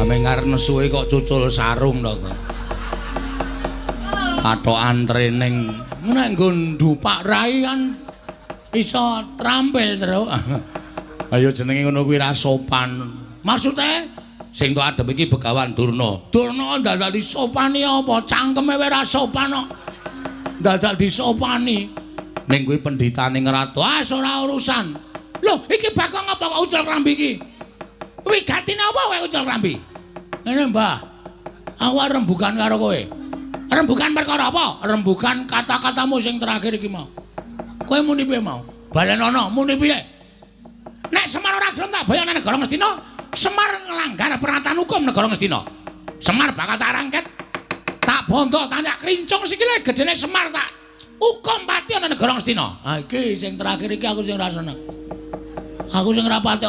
Ame ngarep nesuwe kok cucul sarung to kok. Kathokan training nek nggo ndupak rai kan iso trampil, Truk. Ayo jenenge ngono kuwi ra sopan. Maksude sing tok adep iki Begawan Durna. Durna dadak disopani apa? Cangkeme wae ra sopan kok. Dadak disopani. Ning kuwi pendhitane ngratu. Ah, ora urusan. Lho, iki Bagong apa kok ucul klambi iki? Wigatine apa kowe ucul klambi? Ngene, Mbah. Aku arep rembugan karo kowe. Rembugan perkara apa? Rembugan kata-katamu sing terakhir iki mau. Kowe muni piye mau? Balenono, muni piye? Nek Semar ora gelem tak boyong nang negara Ngastina, Semar nglanggar peraturan hukum negara Ngastina. Semar bakal tak rangket, tak bondo, tak krincung sikile gedene Semar tak hukum pati ana negara Ngastina. Ha iki sing terakhir iki aku sing ra seneng. Aku sing ra pati